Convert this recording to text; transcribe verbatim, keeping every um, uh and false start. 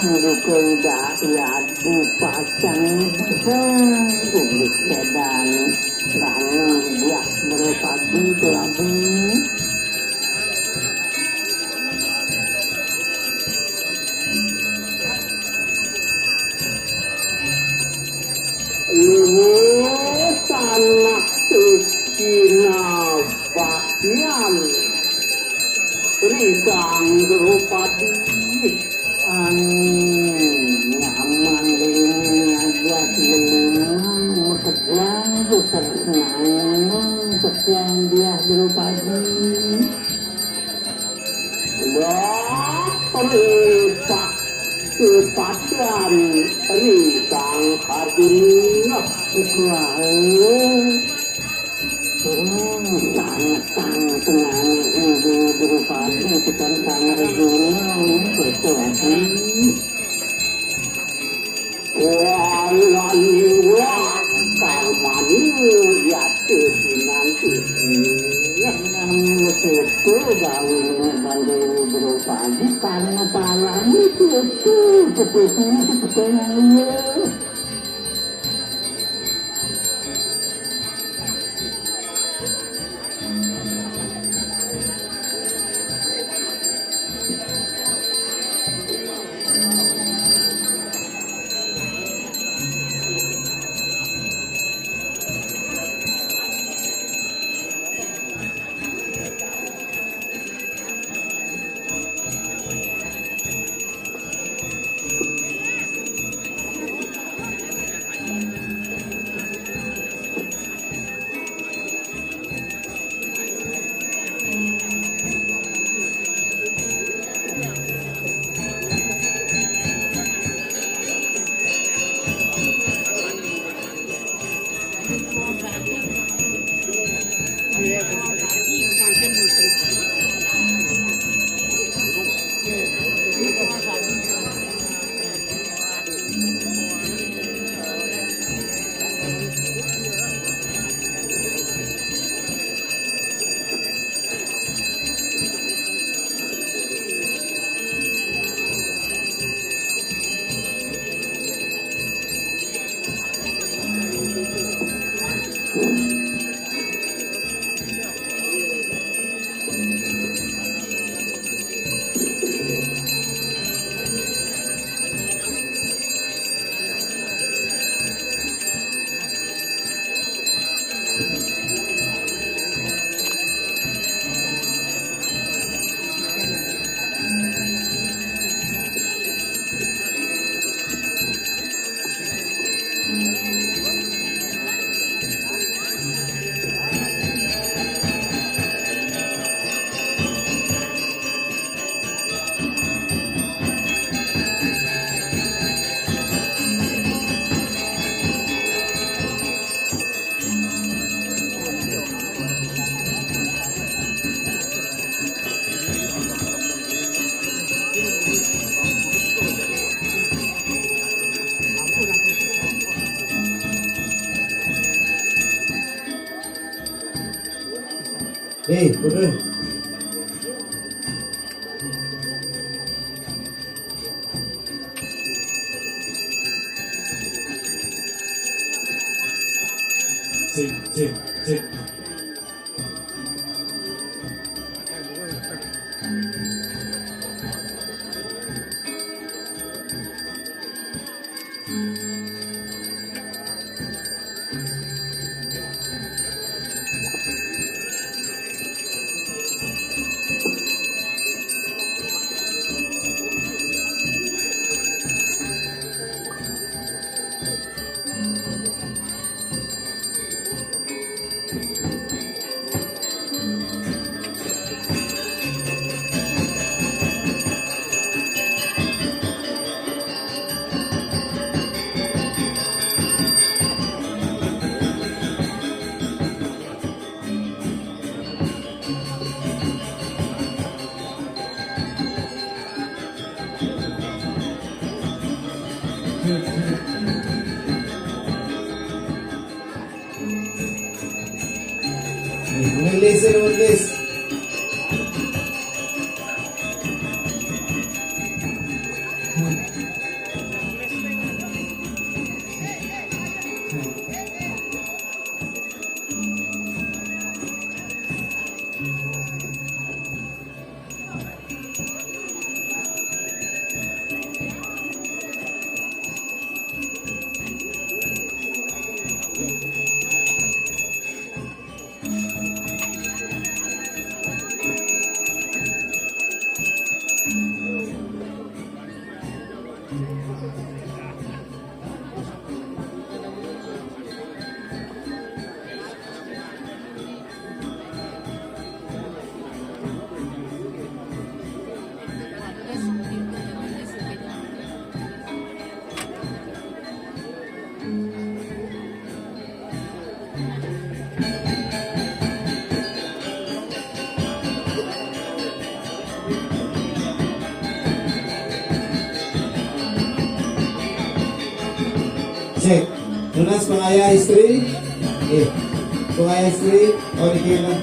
Dukung dak yadu pacang bisa publik sedan. Bangun biak beropadi kelabu. Luwes anak Cina bagian risang Drupadi. Anu nyaman lima ngajak lima mekedang kesenangan sekian dia Drupadi. Wah, perusak kepatian risang Arjuna. Wah, hmm, sangat-sangat senang ibu Drupadi tekan tangan Arjuna ini berkelahi. Walani wa karmani yate pinanti. Nang setu gawe banding Drupadi karena palani itu seperti itu percaya. Hei, betul. Sik, sik, sik. Nulis, nulis. Cek. Tunas pangaya istri. Eh, pangaya istri. Oh, dikira.